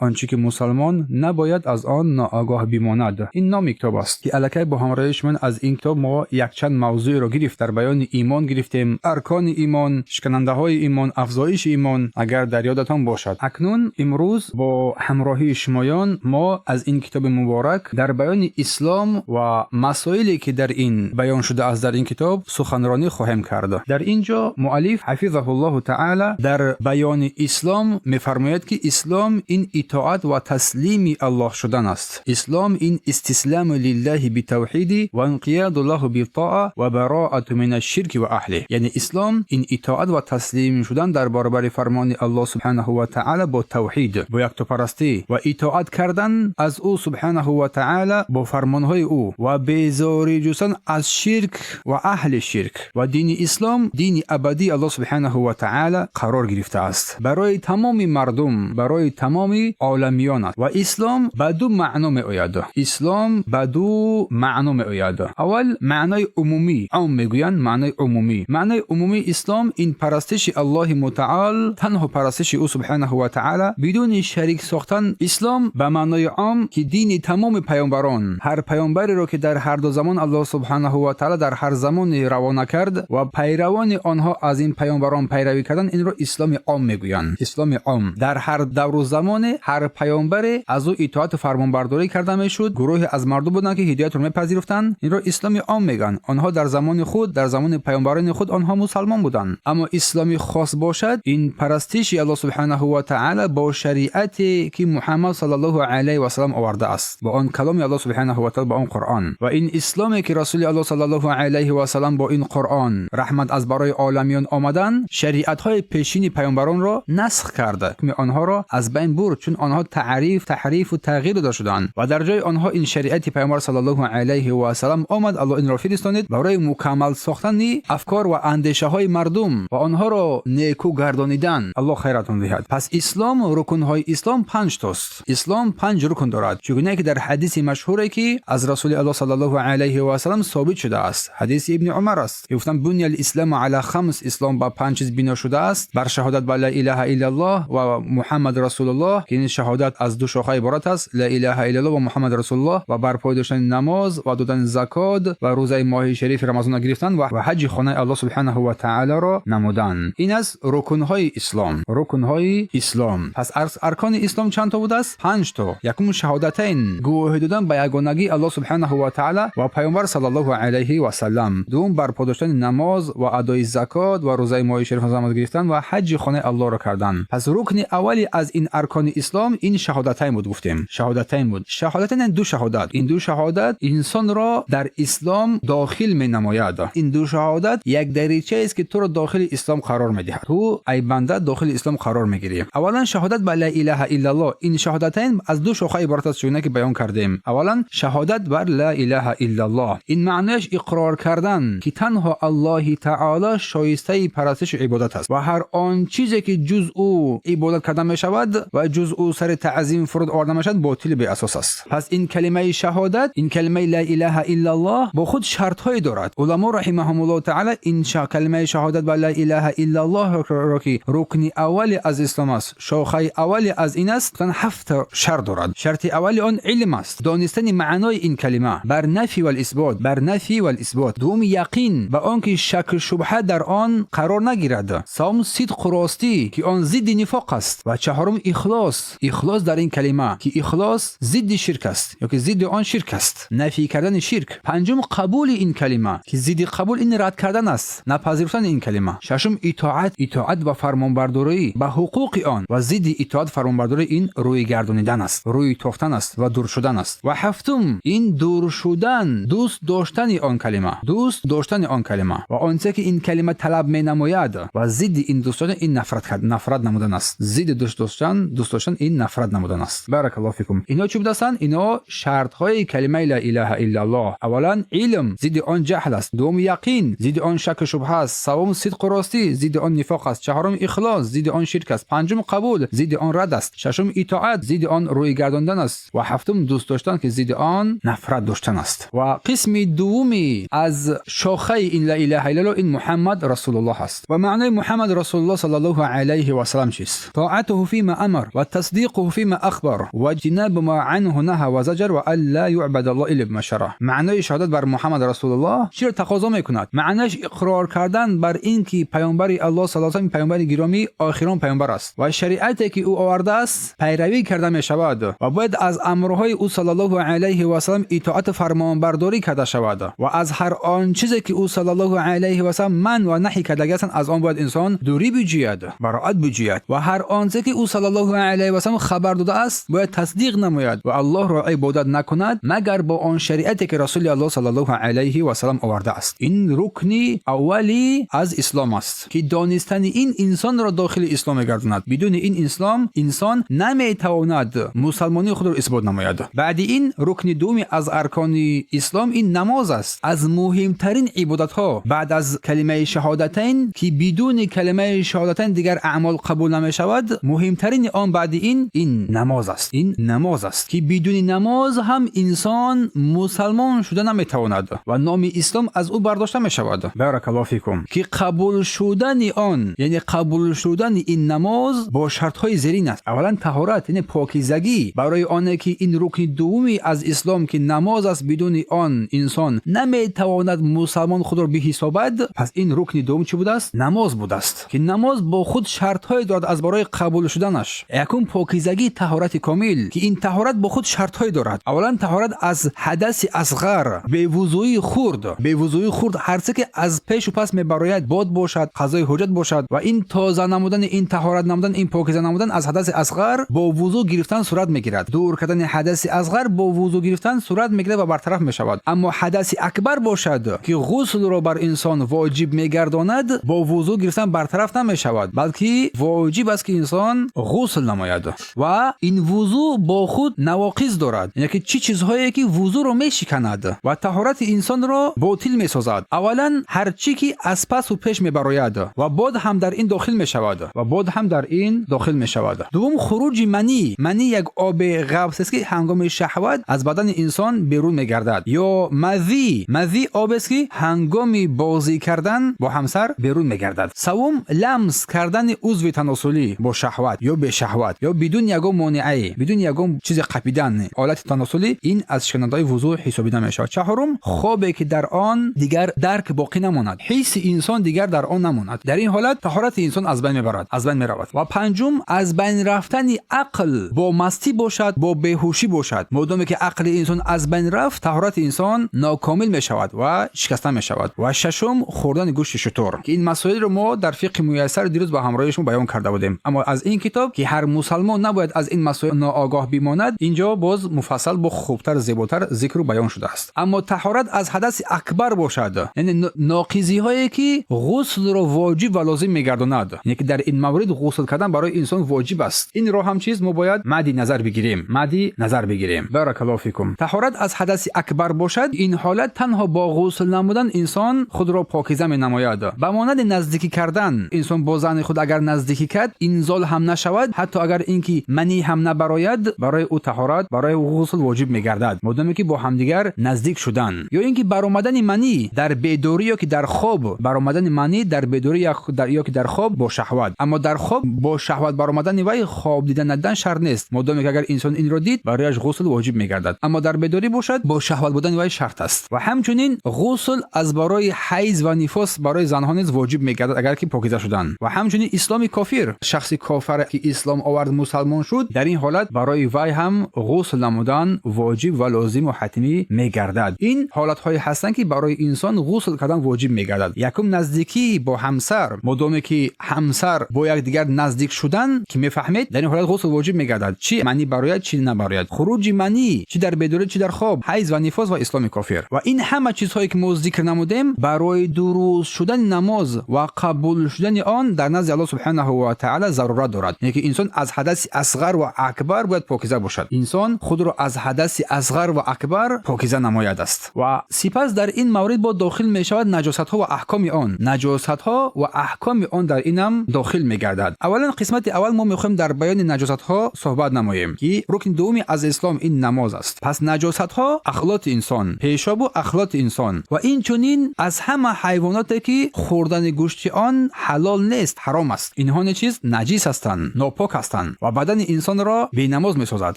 Он чӣ ки мусалмон набояд аз он ноогоҳ бимонад. Ин номи китоб аст, ки аллакай бо ҳамроҳии шумо аз ин китоб мо якчанд мавзӯъро гирифт. Дар баёни имон гирифтем, аркони имон, шиканандаҳои имон, афзоиши имон, агар дар ёдатон бошад. Акнун имрӯз бо ҳамроҳии шумоён мо аз ин китоби муборак дар баёни ислом ва масоиле, ки дар ин баён шудааст, дар ин китоб суханронӣ хоҳем кард. Дар ин ҷо муаллиф ҳафизаҳуллоҳу таъала дар баёни ислом мефармояд, ки ислом ин итоат ва таслими Аллоҳ шудан аст. Ислом ин истисламу лиллаҳи битавҳиди ва инқияду лаҳу битоа ва бароату мин ашширки ва аҳлиҳ. Яъне ислом ин итоат ва таслим шудан дар баробари фармони Аллоҳ субҳанаҳу ва таъала бо тавҳид, бо яктопарастӣ ва итоат кардан аз ӯ субҳанаҳу ва таъала бо фармонҳои ӯ ва безорӣ ҷустан аз ширк ва аҳли ширк. Ва дини ислом дини абадии Аллоҳ субҳанаҳу ва таъала қарор гирифтааст барои тамоми мардум, барои тамоми оламиён аст. Ва ислом ба ду маъно меояд. Ислом ба ду маъно меояд. Аввал маънои умумӣ, ом мегӯянд, маънои умумӣ. Маънои умумии ислом ин парастиши Аллоҳи мутаол, танҳо парастиши ӯ субҳанаҳу ва таъала бидуни шарик сохтан. Ислом ба маънои ом, ки дини тамоми паёмбарон, ҳар паёмбареро, ки дар ҳар ду замон Аллоҳ субҳанаҳу ва таъала дар ҳар замоне равона кард ва пайравони онҳо аз ин паёмбарон пайравӣ карданд, инро исломи ом мегӯянд. Исломи ом дар ҳар давру замоне ҳар паёмбаре аз ӯ итоату фармонбардорӣ карда мешуд. Гурӯҳе аз мардум буданд, ки ҳидоятро мепазируфтанд, инро исломи ом мегӯянд. Онҳо дар замони худ, дар замони паёмбарони худ онҳо мусалмон буданд. Аммо исломи хос бошад, ин парастиши Аллоҳ субҳанаҳу ва таъала бо шариате, ки Муҳаммад саллаллоҳу алайҳи васаллам овардааст, бо он каломи Аллоҳ субҳанаҳу ва таъала, бо он Қуръон. Ва ин исломе, ки Расули Аллоҳ саллаллоҳу алайҳи васаллам бо ин Қуръон раҳмат аз барои оламиён омадан, шариатҳои пешини паёмбаронро насх кард, ҳукми онҳоро аз байн бурд, чун онҳо таъриф, таҳрифу тағйир дода шуданд ва дар ҷои онҳо ин шариати паёмбар саллаллоҳу алайҳи васаллам омад. Аллоҳ инро фиристонид барои мукаммал сохтани афкор ва андешаҳои мардум ва онҳоро некӯ гардонидан. Аллоҳ хайратон диҳад. Пас ислом, рукнҳои ислом панҷ тост. Ислом панҷ рукн дорад, чигуна ки дар ҳадиси машҳуре, ки аз Расули Аллоҳ саллаллоҳу алайҳи васаллам собит шудааст, ҳадиси Ибни Умар аст, ки гуфтанд: بني الإسلام على خمس. Ислом ба панҷ чиз бино шудааст: бар шаҳодат ба ла илаҳа иллаллоҳ ва Муҳаммад расулуллоҳ, ки ин шаҳодат аз ду шоха иборат аст: ла илаҳа иллаллоҳ ва Муҳаммад расулуллоҳ, ва барпой доштани намоз ва додани закот ва рӯзаи моҳи шарифи Рамазонро гирифтан ва ҳаҷи хонаи Аллоҳ субҳанаҳу ва таъаларо намудан. Ин аст рукнҳои ислом. Рукнҳои ислом. Пас аркони ислом чанд то будааст? Панҷ то. Якум шаҳодатайн, гувоҳӣ додан ба ягонагии Аллоҳ субҳанаҳу ва таъала ва паёмбар саллаллоҳу алайҳи васаллам. Дуюм барпо доштани намоз ва адои закот ва рӯзаи моҳи шариф Рамазон гирифтан ва ҳаҷи хонаи Аллоҳро кардан. Пас рукни аввали аз ин аркони ислом ин шаҳодатайн буд, гуфтем. Шаҳодатайн буд. Шаҳодатайн ду шаҳодат. Ин ду шаҳодат инсонро дар ислом дохил менамояд. Ин ду шаҳодат як даричаест, ки туро дохили ислом қарор медиҳад. Ту, ай банда, дохили ислом қарор мегирӣ. Аввалан шаҳодат ба ла илаҳа иллаллоҳ. Ин шаҳодатайн аз ду шоха иборат аст, чуна ки баён кардем. Аввалан шаҳодат бар ла илаҳа иллаллоҳ. Ин маънояш иқрор кардан, ки танҳо Аллоҳи таъоло шоистаи парастишу ибодат аст ва ҳар он чизе, ки ҷуз ӯ ибодат карда мешавад ва ҷуз ӯ сари таъзим фуруд оварда мешавад, ботили беасос аст. Пас ин калимаи шаҳодат, ин калимаи ла илаҳа иллаллоҳ бо худ шартҳое дорад. Уламо раҳимаҳумуллоҳу таъала ин калимаи шаҳодат ба ла илаҳа иллаллоҳро, ки рукни аввали аз ислом аст, шохаи аввали аз ин аст, гуфтанд, ҳафт шарт дорад. Шарти аввали он илм аст, донистани маънои ин калима бар нафи вал исбот, бар нафи вал исбот. Дуюм яқин ба он ки шаку шубҳа дар он қарор нагирад. Сеюм сидқу ростӣ, ки он зидди нифоқ аст. Ва чаҳорум ихлос, ихлос дар ин калима, ки ихлос зидди ширк аст ё ки зидди он ширк аст, нафӣ кардани ширк. Панҷум қабули ин калима, ки зидди қабул ин рад кардан аст, напазируфтани ин калима. Шашум итоат, итоат ва фармонбардорӣ ба ҳуқуқи он ва зидди итоат фармонбардорӣ ин рӯй гардонидан аст, рӯй тофтан аст ва дур шудан аст. Ва ҳафтум ин дур шудан, дӯст доштани он калима, дӯст доштани он калима ва онче ки ин калима талаб менамояд ва зидди ин дӯст доштан ин нафрат кард, нафрат намудан аст. Зидди дӯст доштан, дӯст доштан ин нафрат намудан аст. Баракаллоҳу фикум. Ино чӣ будастанд? Ино шартҳои калимаи ла илаҳа иллаллоҳ. Аввалан илм, зидди он ҷаҳл аст. Дуюм яқин, зидди он шаку шубҳа аст. Севум сидқу ростӣ, зидди он нифоқ аст. Чаҳорум ихлос, зидди он ширк аст. Панҷум қабул, зидди он рад аст. Шашум итоат, зидди он рӯй гардондан аст. Ва ҳафтум дӯст доштан, ки зидди он нафрат доштан аст. Ва қисми дуввуми аз шохаи ин ла илаҳа иллаллоҳ ин Муҳаммад расулуллоҳ аст. Ва маънои Муҳаммад расулуллоҳ саллаллоҳу алайҳи васаллам чист? طاعته فيما أمر. تصديقه فيما أخبر واجتناب ما عنه نهى وزجر وألا يعبد الله إلا بما شرع. معنای شهادت بر محمد رسول الله چی را تقاضا میکند؟ معنیش اقرار کردن بر این که پیامبر الله صلی الله علیه و پیامبر گرامی آخرین پیامبر است و شریعتی که او آورده است پیروی کرده می شود و باید از امرهای او صلی الله علیه و سلم اطاعت فرمانبرداری کرده شود و از هر آن چیزی که او صلی الله علیه و سلم من و نهی کرده است از آن باید انسان دوری بجوید، براعت بجوید و هر آنچه که او صلی الله علیه و سلم خبر داده است باید تصدیق نماید و الله را عبادت نکند مگر با آن شریعتی که رسول الله صلی الله علیه و سلم آورده است. این رکن اولی از اسلام است که دانستن این انسان را داخل اسلام می‌گرداند. بدون این اسلام انسان نمیتواند مسلمانی خود را اثبات نماید. بعد این رکن دومی از ارکان اسلام این نماز است، از مهمترین عبادت ها بعد از کلمه شهادتین که بدون کلمه شهادتین دیگر اعمال قبول نمی شود. مهمترین آن بعد این نماز است. این نماز است که بدون نماز هم انسان مسلمان شده نمیتواند و نام اسلام از او برداشته می شود. بارک الله فیکم. که قبول شدن آن، یعنی قبول شدن این نماز با شرط های زیرین است. اولا طهارت، یعنی پاکیزگی، برای آنه که این رکن دومی از اسلام که نماز است بدون آن انسان نمیتواند مسلمان خود را بحسابد. پس این رکن دوم چی بوده است؟ نماز بوده است که نماز با خود شرط های دارد از برای قبول شدنش. یکم پاکیزگی، طهارت کامل که این طهارت با خود شرط های دارد. اولا طهارت از حدث اصغر، بی‌وضویی خرد. بی‌وضویی خرد هر چه که از پیش و پس میبراید، باد باشد، قضای حاجت باشد و این تازه نمودن، این طهارت نمودن، این پاکیزه نمودن از حدث اصغر با وضو گرفتن صورت میگیرد. دور کردن حدث اصغر با وضو گرفتن صورت میگیرد و برطرف میشود. اما حدث اکبر باشد که غسل را بر انسان واجب میگرداند، با وضو گرفتن برطرف نمیشود، بلکه واجب است که انسان غسل نماید و این وضو با خود نواقض دارد، یعنی که چی چیزهایی که وضو را میشکند و طهارت انسان را باطل میسازد. اولا هر چی که از پس و پیش میبراید و باد هم در این داخل میشود و باد هم در این داخل میشود. دوم خروج منی. منی یک آب قبض است که هنگام شهوت از بدن انسان بیرون میگردد. یا مذی. مذی آب است که هنگام بازی کردن با همسر بیرون میگردد. سوم لمس کردن عضو تناسلی با شهوت یا به شهوت یا بدون یگان مانعه، بدون یگان چیز قپیدن آلت تناسلی، این از شکننده‌های وضو حسابیده میشود. چهارم خوابی که در آن دیگر درک باقی نماند، حس انسان دیگر در آن نماند، در این حالت طهارت انسان از بین میبرد، از بین میرود. و پنجم از بین رفتن عقل با مستی باشد، با بیهوشی باشد. مادامی که عقل انسان از بین رفت، طهارت انسان ناکامل میشود و شکسته میشود. و ششم خوردن گوشت شتر که این مسائل رو ما در فقه میسر دیروز با همراهی شما بیان کرده بودیم. اما از این کتاب که هر مسلمان نباید از این مسائل ناآگاه بماند، اینجا باز مفصل با خوبتر زیباتر ذکر و بیان شده است. اما طهارت از حدث اکبر باشد، یعنی ناقضی هایی که غسل را واجب و لازم میگرداند، یعنی که در این مورد غسل کردن برای انسان واجب است. این را هم چیز ما باید مد نظر بگیریم، مد نظر بگیریم. بارک الله فیکم. طهارت از حدث اکبر باشد، این حالت تنها با غسل نمودن انسان خود را پاکیزه می نماید. به مانند نزدیکی کردن انسان با زن خود اگر نزدیکی کرد، انزال هم نشود، حتی اگر اینکه منی هم نبراید، برای او طهارت، برای او غسل واجب میگردد، مادامی که با همدیگر نزدیک شدن. یا اینکه برآمدن منی در بیداری یا که در خواب، برآمدن منی در بیداری یا که در خواب با شهوت. اما در خواب با شهوت برآمدن وی خواب دیدن ندیدن شرط نیست، مادامی که اگر انسان این را دید برایش غسل واجب میگردد. اما در بیداری باشد با شهوت بودن وی شرط است. و همچنین غسل از برای حیض و نفاس برای زنها نیز واجب میگردد اگر که پاکیزه شدن. و همچنین اسلام کافر، شخص کافر که اسلام آورد مسلمان شد، در این حالت برای وی هم غسل نمودن واجب و لازم و حتمی میگردد. این حالت های هستند که برای انسان غسل کردن واجب میگردد. یکم نزدیکی با همسر، مادامی که همسر با یکدیگر نزدیک شدن که میفهمید، در این حالت غسل واجب میگردد، چی منی براید چی نبراید. خروج منی چی در بیداری چی در خواب، حیض و نفاس و اسلام کافر. و این همه چیزهایی که ما ذکر نمودیم برای درست شدن نماز و قبول شدن آن در نزد الله سبحانه و تعالی ضرورت دارد. یعنی که انسان از حدث اصغر و اکبر باید پاکیزه باشد. انسان خود را از حدث اصغر و اکبر پاکیزه نماید است. و سپس در این مورد با داخل می شود نجاست ها و احکام آن. نجاست ها و احکام آن در اینم داخل می گردد. اولا قسمت اول ما میخوایم در بیان نجاست ها صحبت نماییم که رکن دومی از اسلام این نماز است. پس نجاست ها اخلاط انسان، پیشاب و اخلاط انسان و این چنین از همه حیواناتی که خوردن گوشت آن حلال نیست، حرام است، اینها چیز نجیس هستند، ناپاک هستند. ва бадани инсонро бенамоз месозад.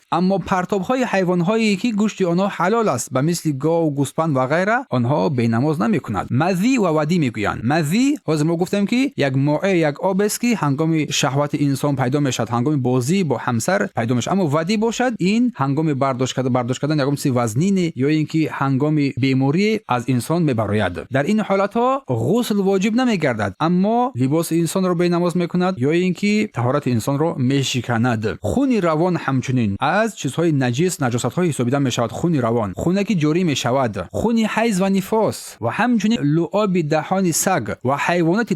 Аммо партобҳои ҳайвонҳое ки гӯшти онҳо ҳалол аст, ба мисли гов, гӯспанд ва ғайра, онҳо бенамоз намекунад. Мазӣ ва вадӣ мегӯянд. Мазӣ, ҳозир мо гуфтем ки як моеъ, як об аст ки ҳангоми шаҳвати инсон пайдо мешавад, ҳангоми бозӣ бо ҳамсар пайдо мешавад. Аммо вадӣ бошад, ин ҳангоми бардошт кардан ягон чизи вазнине ё ин ки ҳангоми беморӣ аз инсон мебарояд. Дар ин ҳолатҳо ғусл воҷиб намегардад, аммо либоси инсонро бенамоз мекунад ё ин ки таҳорати инсонро мешиканад. Хуни равон ҳамчунин аз чизҳои наҷис, наҷосатҳо ҳисобида мешавад. Хуни равон, хуне ки ҷорӣ мешавад, хуни ҳайз ва нифос ва ҳамчунин луоби даҳони саг ва ҳайвоноти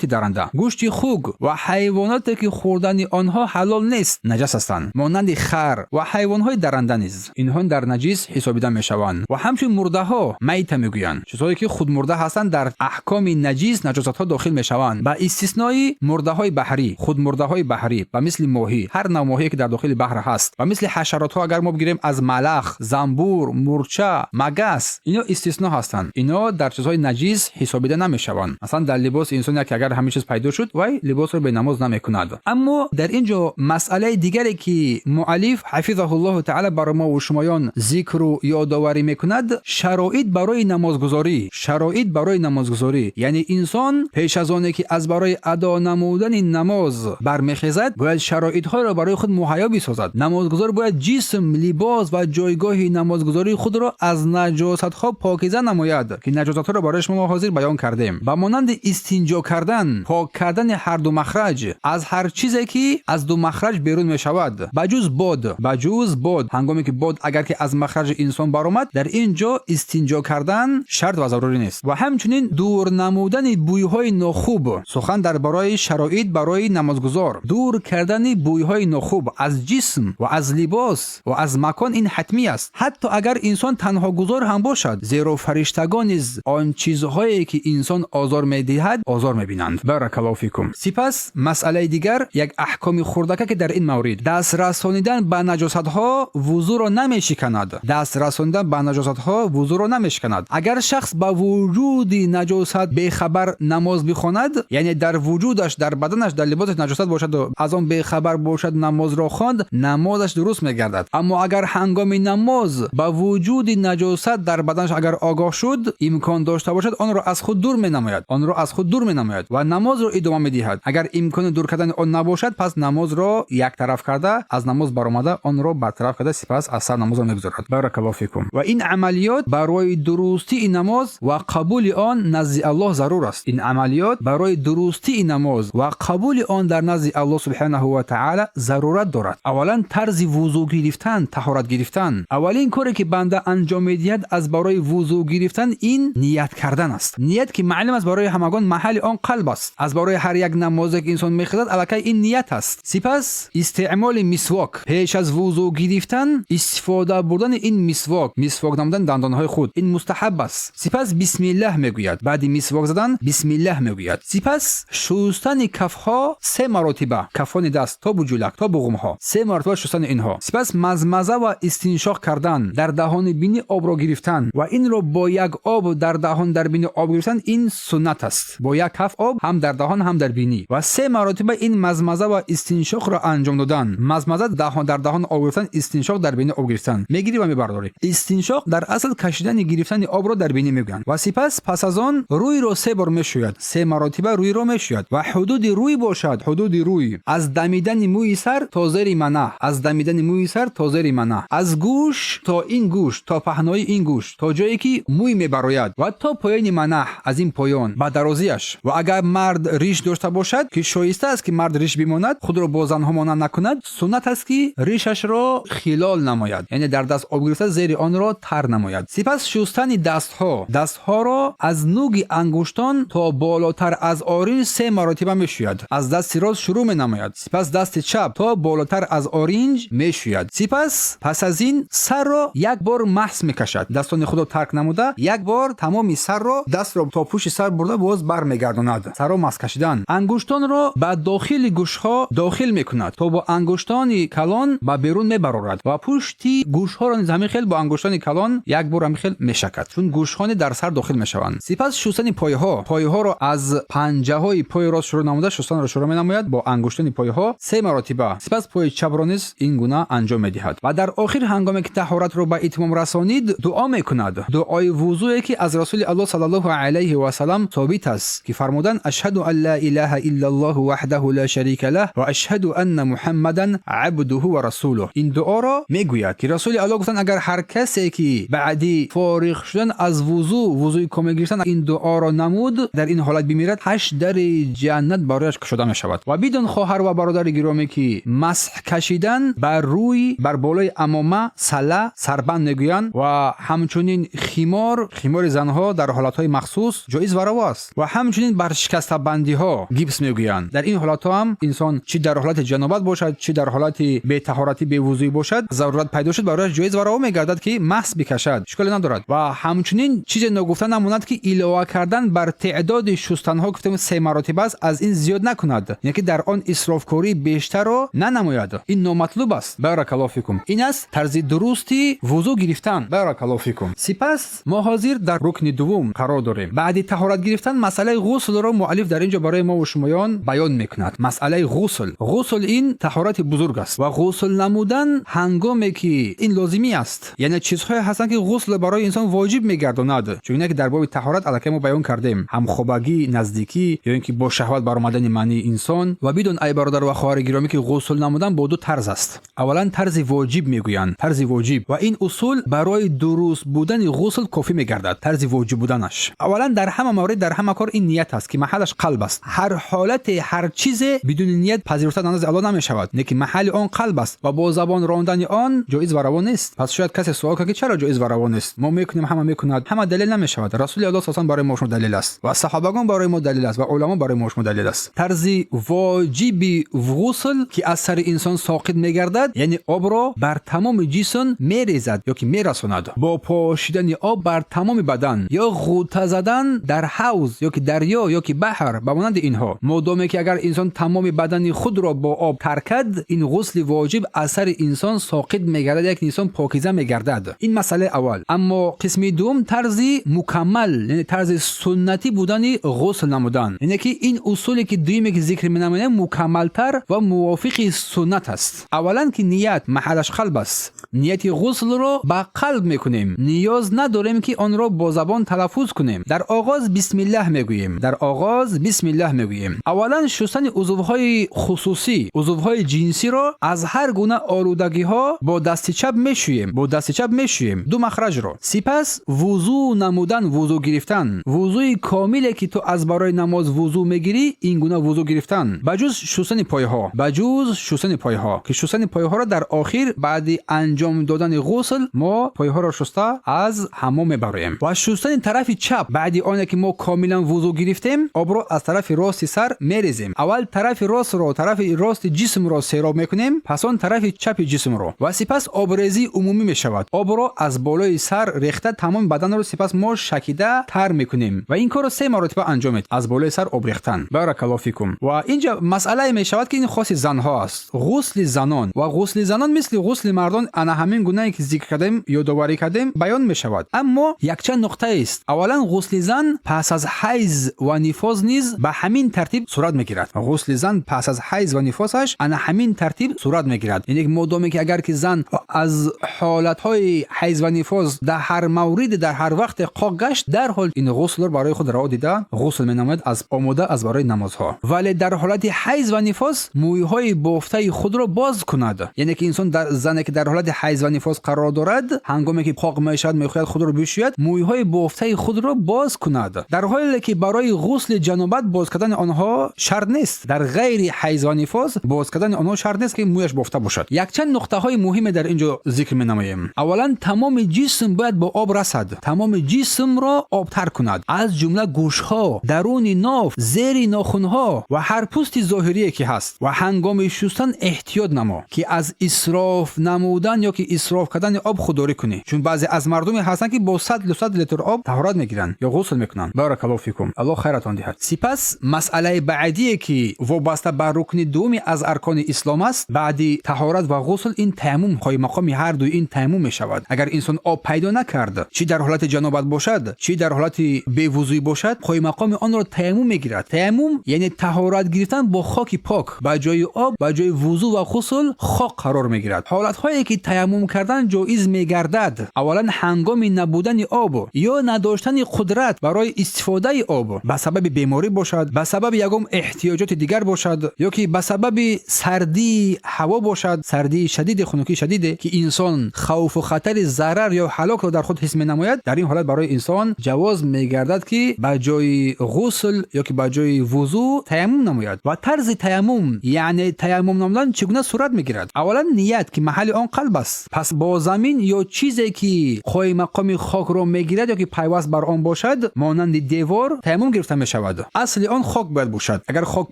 даранда, гӯшти хук ва ҳайвоноте ки хӯрдани онҳо ҳалол нест, наҷас ҳастанд, монанди хар ва ҳайвонҳои даранда низ инҳо дар наҷис ҳисобида мешаванд. Ва ҳамчунин мурдаҳо, майта мегӯянд, чизҳое ки худмурда ҳастанд, дар аҳкоми наҷис, наҷосатҳо дохил мешаванд, ба истиснои мурдаҳои баҳрӣ, худмурдаҳои баҳрӣ, ба мисли моҳӣ, ҳар нав моҳие ки дар дохили баҳр ҳаст, ба мисли ҳашаротҳо, агар мо бигирем аз малах, занбур, мурча, магас, ино истисно ҳастанд, ино дар чизҳои наҷис ҳисобида намешаванд. Масалан, дар либоси инсон яке агар ҳамин чиз пайдо шуд, вай либосро бенамоз намекунад. Аммо дар ин ҷо масъалаи дигаре ки муаллиф ҳафизаҳуллоҳу таъала барои мо ва шумоён зикру ёдоварӣ мекунад, шароит барои намозгузорӣ, шароит барои намозгузорӣ, яъне инсон пеш аз оне ки аз барои адо намудани намоз бармехезад, бояд шароитҳоеро барои худ муҳайё бисозад. Намозгузор бояд ҷисм, либос ва ҷойгоҳи намозгузории худро аз наҷосатҳо покиза намояд, ки наҷосатҳоро барои шумо мо ҳозир баён кардем, ба монанди истинҷо кардан, пок кардани ҳар ду махраҷ аз ҳар чизе ки аз ду махраҷ берун мешавад, ба ҷуз бод, ба ҷуз бод. Ҳангоме ки бод агар ки аз махраҷи инсон баромад, дар ин ҷо истинҷо кардан шарт ва зарурӣ нест. Ва ҳамчунин дур намудани бӯйҳои нохуб. Сухан дар бораи шароит барои намозгузор, дур кардани бӯйҳои нохуб аз ҷисм ва аз либос ва аз макон ин ҳатмӣ аст, ҳатто агар инсон танҳогузор ҳам бошад, зеро фариштагон низ он чизҳое ки инсон озор медиҳад, озор мебинанд. Баракаллоҳу фикум. Сипас масъалаи дигар, як аҳкоми хурдака ки дар ин маврид даст расонидан ба наҷосатҳо вузӯро намешиканад. Даст расонидан ба наҷосатҳо вузӯро намешиканад. Агар шахс ба вуҷуди наҷосат бехабар намоз бихонад, яъне дар вуҷудаш, дар баданаш, дар либосаш наҷосат бошаду аз он бехабар бошад, намозро хонд, намозаш дуруст мегардад. Аммо агар ҳангоми намоз ба вуҷуди наҷосат дар баданаш агар огоҳ шуд, имкон дошта бошад, онро аз худ дур менамояд, онро аз худ дур менамояд ва намозро идома медиҳад. Агар имкони дур кардани он набошад, пас намозро яктараф карда, аз намоз баромада, онро бартараф карда, сипас аз сар намозро мегузорад. Баракаллоҳу фикум. Ва ин амалиёт барои дурустии намоз ва қабули он назди Аллоҳ зарур аст. Ин амалиёт барои дурустии намоз ва қабули он дар назди Аллоҳ субҳанаҳу ва таъала зарурат дорад. Аввалан, тарзи вузӯ гирифтан, таҳорат гирифтан. Аввалин коре ки банда анҷом медиҳад аз барои вузӯ гирифтан, ин ният кардан аст. Ният ки маълум аст барои ҳамагон, маҳалли он қалб аст. Аз барои ҳар як намозе ки инсон мехезад, аллакай ин ният аст. Сипас истеъмоли мисвок. Пеш аз вузӯ гирифтан истифода бурдани ин мисвок, мисвок намудани дандонҳои худ, ин мустаҳаб аст. Сипас бисмиллаҳ мегӯяд. Баъди мисвок задан бисмиллаҳ мегӯяд. Сипас шустани кафҳо се маротиба, кафони даст то буҷулак, то буғумҳо, се маротиба шустани инҳо. Сипас мазмаза ва истиншоқ кардан, дар даҳони бинӣ обро гирифтан ва инро бо як об дар даҳон, дар бинӣ об гирифтан, ин суннат аст. Бо як каф об ҳам дар даҳон, ҳам дар бинӣ ва се маротиба ин мазмаза ва истиншоқро анҷом додан. Мазмаза дар даҳон об гирифтан, истиншоқ дар бинӣ об гирифтан. Мегирӣ ва мебардорӣ. Истиншоқ дар асл кашидани, гирифтани обро дар бинӣ мегӯянд. Ва сипас пас аз он рӯйро се бор мешӯяд, се маротиба рӯйро мешӯяд. Ва ҳудуди рӯй бошад, ҳудуди рӯй аз дамидани мӯи сар то зери манаҳ, аз дамидани мӯи сар то зери манаҳ, аз гӯш то ин гӯш, то паҳнои ин гӯш, то ҷое ки мӯй мебарояд ва то поёни манаҳ, аз ин поён ба дарозиаш. Ва агар мард риш дошта бошад, ки шоиста аст ки мард риш бимонад, худро бо занҳо монанд накунад, суннат аст ки ришашро хилол намояд, яъне дар даст об гирифта, зери онро тар намояд. Сипас шустани дастҳо. Дастҳоро аз нуги ангуштон то болотар аз оринҷ се маротиба мешӯяд. Аз дасти рост шурӯъ менамояд, сипас дасти чап то болотар аз оринҷ мешӯяд. Сипас пас аз ин сарро як бор маҳс мекашад. Дастони худро тарк намуда, як бор тамоми сарро, дастро то пушти сар бурда, боз бармегардонад. Сарро масҳ кашидан. Ангуштонро ба дохили гӯшҳо дохил мекунад, то бо ангуштони калон ба берун мебарорад ва пушти гӯшҳоро низ ҳамин хел бо ангуштони калон як бор ҳамин хел мешакад, чун гӯшҳо дар сар дохил мешаванд. Сипас шустани пойҳо. Пойҳоро аз панҷаҳои пои рост шурӯъ намуда, шустанро шурӯъ менамояд бо ангуштони пои. пойҳо се маротиба, сипас пои чапро низ ин гуна анҷом медиҳад ва дар охир ҳангоме ки таҳоратро ба итмом расонид дуо мекунад. Дуои вузӯе ки аз Расули Аллоҳ саллаллоҳу алайҳи васаллам собит аст ки фармуданд: ашҳаду ан ла илаҳа иллаллоҳу ваҳдаҳу ла шарика лаҳ ва ашҳаду анна муҳаммадан абдуҳу ва расулуҳ. Ин дуоро мегӯяд ки Расули Аллоҳ гуфтанд: агар ҳар касе ки баъди фориғ шудан аз вузӯ, вузӯи комил гирифтан, ин дуоро намуд, дар ин ҳолат бимирад, 8 дари ҷаннат барояш кушода мешавад. Ва бидон, хоҳар ва бародари гиромӣ, ки масҳ кашидан бар рӯй, бар болои амома, сала, сарбанд мегӯянд ва ҳамчунин химор, химори занҳо дар ҳолатҳои махсус ҷоиз ва раво аст ва ҳамчунин бар шикастабандиҳо гипс мегӯянд. Дар ин ҳолатҳо ҳам инсон чӣ дар ҳолати ҷанобат бошад, чӣ дар ҳолати бетаҳоратӣ, бевузӯӣ бошад, зарурат пайдо шуд, барояш ҷоиз ва раво мегардад ки масҳ бикашад, ишколе надорад. Ва ҳамчунин чизе ногуфта намонад ки илова кардан бар теъдоди шустанҳо, гуфтем се маротиба аст, аз ин зиёд накунад, яъне ки дар он исрофкории бештарро нанамояд. Ин номатлуб аст. Баракаллоҳу фикум. Ин аст тарзи дурусти вузӯ гирифтан. Баракаллоҳу фикум. Сипас мо ҳозир дар рукни дуввум қарор дорем. Баъди таҳорат гирифтан масъалаи ғуслро муаллиф дар ин ҷо барои мо ва шумоён баён мекунад. Масъалаи ғусл. Ғусл ин таҳорати бузург аст ва ғусл намудан ҳангоме ки ин лозимӣ аст, яъне чизҳое ҳастанд ки ғусл барои инсон воҷиб мегардонад, чунки дар боби таҳорат аллакай мо баён кардем: ҳамхобагӣ, наздикӣ ё ин ки бо шаҳват баромадани маънии инсон. Ва бидон, ай бародар ва хоҳари гиромӣ, ки ғусл намудан бо ду тарз аст. Аввалан тарзи воҷиб мегӯянд, тарзи воҷиб, ва ин усул барои дуруст будани ғусл кофӣ мегардад. Тарзи воҷиб буданаш аввалан дар ҳама маврид, дар ҳама кор ин ният аст ки маҳаллаш қалб аст. Ҳар ҳолате, ҳар чизе бидуни ният пазируфта назди Аллоҳ намешавад, лекин маҳалли он қалб аст ва бо забон рондани он ҷоиз ва раво нест. Пас шояд касе суол кунад ки чаро ҷоиз ва раво нест? Мо мекунем, ҳама мекунад, ҳама далел намешавад. Расули Аллоҳ саллаллоҳу барои мо шумо далел аст ва саҳобагон барои мо далел аст ва уламо барои мо шумо далел аст. Тарзи воҷиби ғусл ки аз сари инсон соқит мегардад, яъне обро бар тамоми ҷисм мерезад ё ки мерасонад бо пошидани об бар тамоми бадан ё ғӯта задан дар ҳавз ё ки дарё ё ки баҳр ба монанди инҳо. Модоме ки агар инсон тамоми бадани худро бо об тар кард, ин ғусли воҷиб аз сари инсон соқит мегардад, як инсон покиза мегардад. Ин масъалаи аввал. Аммо қисми дуввум тарзи мукаммал, яъне тарзи суннатӣ будани ғусл намудан, яъне ки ин усуле ки дуюме ки зикр менамоем мукаммалтар ва мувофиқи суннат аст. Аввалан ки ният маҳаллаш қалб аст. Нияти ғуслро ба қалб мекунем, ниёз надорем ки онро бо забон талаффуз кунем. Дар оғоз бисмиллаҳ мегӯем, дар оғоз бисмиллаҳ мегӯем. Аввалан шустани узвҳои хусусӣ, узвҳои ҷинсиро аз ҳар гуна олудагиҳо бо дасти чап мешӯем, бо дасти чап мешӯем ду махраҷро. Сипас вузӯ намудан, вузӯ гирифтан, вузӯи комиле ки ту аз барои намоз вузӯ мегирӣ, ин гуна вузӯ гирифтан, ба ҷуз шустани пойҳо, ба ҷуз шустани пойҳо, ки шустани пойҳоро дар охир баъди анҷом додани ғусл мо пойҳоро шуста аз ҳаммом мебароем. Ва шустани тарафи чап, баъди оне ки мо комилан вузӯ гирифтем, обро аз тарафи рости сар мерезем. Аввал тарафи ростро, тарафи рости ҷисмро сероб мекунем, пас он тарафи чапи ҷисмро ва сипас обрезии умумӣ мешавад. Обро аз болои сар рехта тамоми баданро сипас мо шакида тар мекунем ва ин корро се маротиба анҷом медиҳем, аз болои сар об рехтан. Баракаллоҳу фикум. Ва инҷа масъалае мешавад ки ин хоси занҳо аст, ғусли занон. Ва ғусли занон мисли ғусли мардон ана ҳамин гунае ки зикр кардем, ёдоварӣ кардем, баён мешавад. Аммо якчанд нуқтаест. Аввалан ғусли зан пас аз ҳайз ва нифос низ ба ҳамин тартиб сурат мегирад. Ғусли зан пас аз ҳайз ва нифосаш ана ҳамин тартиб сурат мегирад, яъне модоме ки агар ки зан аз ҳолатҳои ҳайз ва нифос дар ҳар мавриде, дар ҳар вақте қоқ гашт, дарҳол ин ғуслро барои худ раво дида ғусл менамояд аз омода аз барои намозҳо. Вале дар ҳолати ҳайз ва нифос мӯйҳои бофтаи худро боз кунад, яъне ки инсон дар зане ки дар ҳолати ҳайз ва нифос қарор дорад, ҳангоме ки қоқ мешавад, мехоҳад худро бишӯяд, мӯйҳои бофтаи худро боз кунад, дар ҳоле ки барои ғусли ҷанобат боз кардани онҳо шарт нест. Дар ғайри ҳайз ва нифос боз кардани онҳо шарт нест ки мӯяш бофта бошад. Якчанд нуқтаҳои муҳиме дар ин ҷо зикр менамоем. Аввалан тамоми ҷисм бояд бо об расад, тамоми ҷисмро обтар кунад, аз ҷумла гӯшҳо, даруни ноф, зери нохунҳо ва ҳар пӯсти зоҳирие ки ҳаст. Ва ҳангоми шустан эҳтиёт намо ки аз исроф намудан ё ки исроф кардани об худдорӣ кунӣ, чун баъзе аз мардуме ҳастанд ки бо 100-200 литр об таҳорат мегиранд ё ғусл мекунанд. Баракаллоҳу фикум, Аллоҳ хайратон диҳад. Сипас масъалаи баъдие ки вобаста ба рукни дуввуми аз аркони ислом аст баъди таҳорат ва ғусл, ин таяммум. Қоиммақоми ҳар дуи ин таяммум мешавад. Агар инсон об пайдо накард, чӣ дар ҳолати ҷанобат бошад, чӣ дар ҳолати бевузӯӣ бошад, қоиммақоми онро таяммум мегирад. Таяммум яъне таҳорат гирифтан бо хоки пок, ба ҷои об, ба ҷои вузӯ ва ғусл хок қарор мегирад. Ҳолатҳое ки таяммум кардан ҷоиз мегардад, аввалан ҳангоми набудани об ё надоштани қудрат барои истифодаи об, ба сабаби беморӣ бошад, ба сабаби ягон эҳтиёҷоти дигар бошад, ё ки ба сабаби сардии ҳаво бошад, сардии шадиде, хунукии шадиде, ки инсон хавфу хатари зарар ё ҳалокро дар худ ҳис менамояд. Дар ин ҳолат барои инсон ҷавоз мегардад, ки ба ҷои ғусл ё ки ба ҷои вузӯ таяммум намояд. Ва тарзи таяммум, яъне таяммум намудан, чӣ гуна сурат мегирад? Аввалан ният, ки маҳалли он қалб аст. Пас бо замин ё чизе ки қоиммақоми хокро мегирад ё ки пайваст бар он бошад, монанди девор, таяммум гирифта мешавад. Асли он хок бояд бошад. Агар хок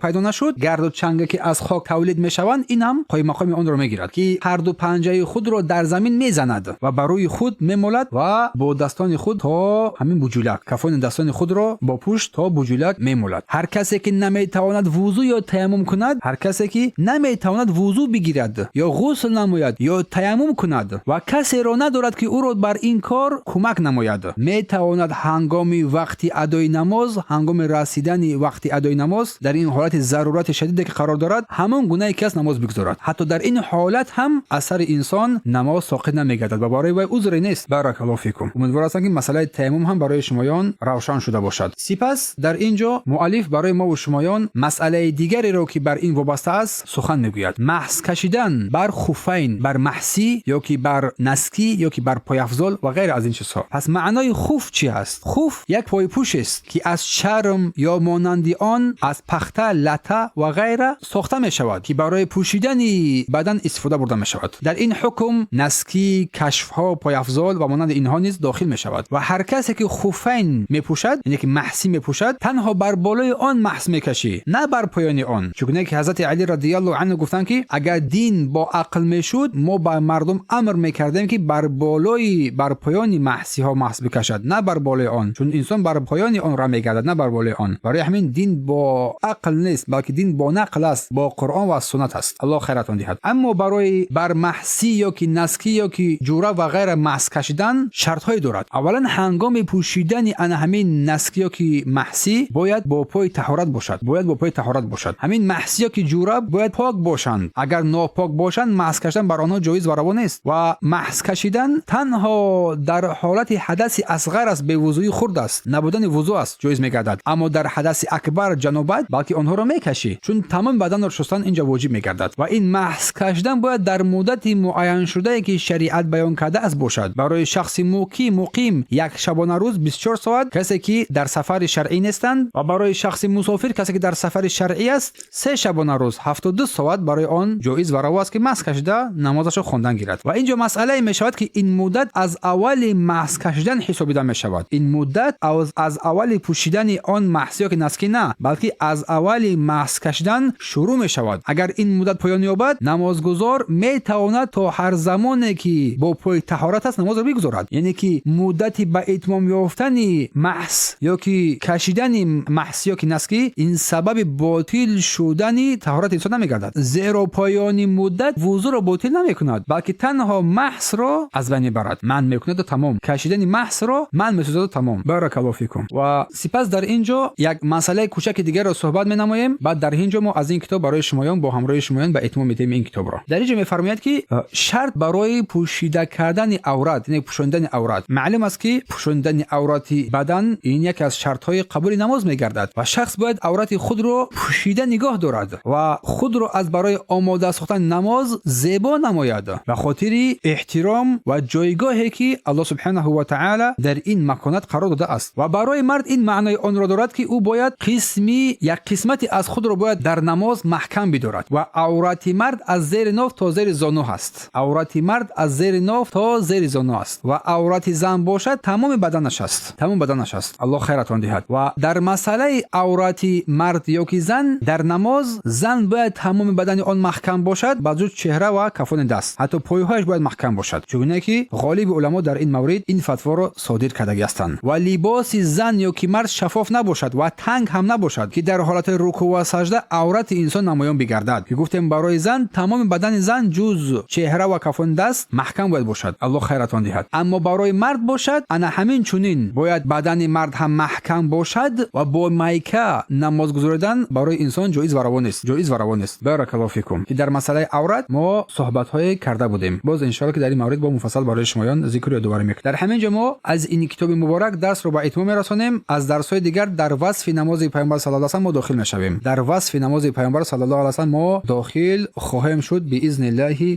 пайдо нашуд, гарду чанге ки аз хок тавлид мешаванд, ин ҳам қоиммақоми онро мегирад, ки ҳарду панҷаи худро дар замин мезанад ва ба рӯи худ мемолад ва бо дастони худ то ҳамин буҷулак, кафони дастони худро бо пушт то буҷулак мемолад. Ҳар касе ки наметавонад вузӯ ё таяммум кунад, ҳар касе ки наметавонад вузӯ бигирад ё ғусл намояд ё таяммум кунад ва касеро надорад, ки ӯро бар ин кор кӯмак намояд, метавонад ҳангоми вақти адои намоз, ҳангоми расидани вақти адои намоз, дар ин ҳолати зарурати шадиде ки қарор дорад, ҳамон гунае ки аст намоз бигузорад. Ҳатто дар ин ҳолат ҳам аз сари инсон намоз соқит намегардад ва барои вай узре нест. Баракаллоҳу фикум. Умедвор ҳастам, ки масъалаи таяммум ҳам барои шумоён равшан шуда бошад. Сипас дар ин ҷо муаллиф барои мову шумоён масъалаи дигареро, ки бар ин вобаста аст, сухан мегӯяд: маҳс кашидан бар хуфайн, бар маҳсӣ ё ки бар наскӣ ё ки бар пойафзол ва ғайра аз ин чизҳо. Пас маънои хуф чӣ ҳаст? Хуф як пойпӯш аст, ки аз чарм ё монанди он, аз пахта, лата ва ғайра сохта мешавад, ки барои пӯшидани бадан истифода бурда мешавад. Дар ин ҳукм наскӣ, кашфҳо, пойафзол ва монанди инҳо низ дохил мешавад. Ва ҳар касе ки хуфайн мепӯшад, яъне ки маҳсӣ мепӯшад, танҳо бар болои он маҳс мекашӣ, на бар поёни он. Чунки ҳазрати Алӣ радиаллоҳу анҳу гуфтанд, ки агар дин бо ақл мешуд, мо ба мардум амр мекардем, ки бар болои, бар поёни маҳсиҳо маҳс бикашад, на бар болои он, чун инсон бар поёни он ра мегардад, на бар болои он. Барои ҳамин дин бо ақл нест, балки дин бо нақл аст, бо Қуръон ва суннат аст. Аллоҳ хайратон диҳад. Аммо барои бар маҳсӣ ё ки наскӣ ё ки ҷура ва ғайра маҳс кашидан шартҳое дорад. Аввалан, ҳангоми пӯшидани ана ҳамин наскӣ ё ки маҳсӣ бояд бо пои таҳорат бошад, бояд бо пои таҳорат бошад. Ҳамин маҳсӣ ё ки ҷура бояд пок бошанд. Агар нопок бошанд, маҳс кашидан бар онҳо ҷоиз ва раво нест. Ва маҳс кашидан танҳо дар ҳолати ҳадаси асғар аст, бевузӯи хурд аст, набудани вузӯ аст, ҷоиз мегардад. Аммо дар ҳадаси акбар, ҷанобат, балки онҳоро мекашӣ, чун тамоми баданро шустан инҷа воҷиб мегардад. Ва ин маҳс кашидан бояд дар муддати муайяншудае, ки шариат баён кардааст, бошад. Барои шахси муқим як шабонарӯз, 24 соат, касе ки дар сафари шаръӣ нестанд, ва барои шахси мусофир, касе ки дар сафари шаръӣ аст, 3 шабонарӯз, 72 соат барои он ҷоиз ва раво аст, ки маҳс кашида намозашро хондан гирад. Ва инҷо масъалае мешавад, ки ин муддат аз аввали маҳс кашидан ҳисобида мешавад. Ин муддат аз аввали пӯшидани он маҳс ё ки наскӣ на, балки аз аввали маҳс кашидан шурӯъ мешавад. Агар ин муддат поён ёбад, намозгузор метавонад то ҳар замоне ки бо пои таҳорат аст, намозро бигузорад. Яъне ки муддати ба итмом ёфтани маҳс ё ки кашидани маҳс ё ки наскӣ ин сабаби ботил шудани таҳорати инсон намегардад, зеро поёни муддат вузӯро ботил намекунад, балки танҳо маҳсро аз байн мебарад, манъ мекунаду тамом. Кашидани маҳсро манъ месозаду тамом. Баракаллоҳу фикум. Ва сипас дар ин ҷо як масъалаи кӯчаки дигарро суҳбат менамоем. Баъд дар ин ҷо мо аз ин китоб барои шумоён, бо ҳамроҳи шумоён ба итмом медиҳем ин китобро. Дар ин ҷо мефармояд, ки шарт барои пӯшида кардани аврат, яъне пӯшондани аврат. Маълум аст, ки пӯшондани аврати бадан ин яке аз шартҳои қабули намоз мегардад ва шахс бояд аврати худро пӯшида нигоҳ дорад ва худро аз барои омода сохтани намоз зебо намояд, ба хотири эҳтиром ва ҷойгоҳе ки Аллоҳ субҳанаҳу ва таъала дар ин маконат қарор додааст. Ва барои мард ин маънои онро дорад, ки ӯ бояд қисми як қисмати аз худро бояд дар намоз маҳкам бидорад. Ва аврати мард аз зери ноф то зери зону ҳаст. Аврати мард аз зери ноф то зери зону аст. Ва аврати зан бошад, тамоми баданаш аст, тамоми баданаш аст. Аллоҳ хайратон диҳад. Ва дар масъалаи аврати мард ё ки зан дар намоз, зан бояд тамоми бадани он маҳкам бошад, ба ҷуз чеҳра ва кафони даст, ҳатто пойҳояш бояд маҳкам бошад, чугуне ки ғолиби уламо дар ин маврид ин фатворо содир кардагӣ ҳастанд. Ва либоси зан ё ки мард шаффоф набошад ва танг ҳам набошад, ки дар ҳолати рукӯъ ва сажда аврати инсон намоён бигардад, ки гуфтем, барои зан тамоми бадани зан ҷуз чеҳра ва кафони даст маҳкам бояд бошад. Аллоҳ хайратон диҳад. Аммо барои мард бошад, ана ҳамин чунин бояд бадани мард ҳам маҳкам бошад ва бо майка намоз гузоридан барои инсон ҷоиз ва раво нест, ҷоиз ва раво нест. Баракаллоҳу фикум, ки дар масъалаи аврат мо суҳбатҳое карда будем. Боз иншоалло, ки дар ин маврид бо муфассал барои шумоён зикр ёдоварӣ мекунем. Дар ҳамин ҷо мо аз ин китоби муборак дарсро ба итмом мерасонем. Аз дарсҳои дигар дар васфи намози Пайғамбар саллаллоҳу алайҳи васаллам мо дохил мешавем. Дар васфи намози Пайғамбар саллаллоҳу алайҳи васаллам мо дохил хоҳем шуд биизни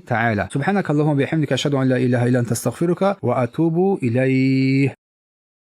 таала. Субҳанака аллоҳума биҳамдика, ашҳаду ан ла илаҳа илла анта, астағфирука ва атубу илайҳ.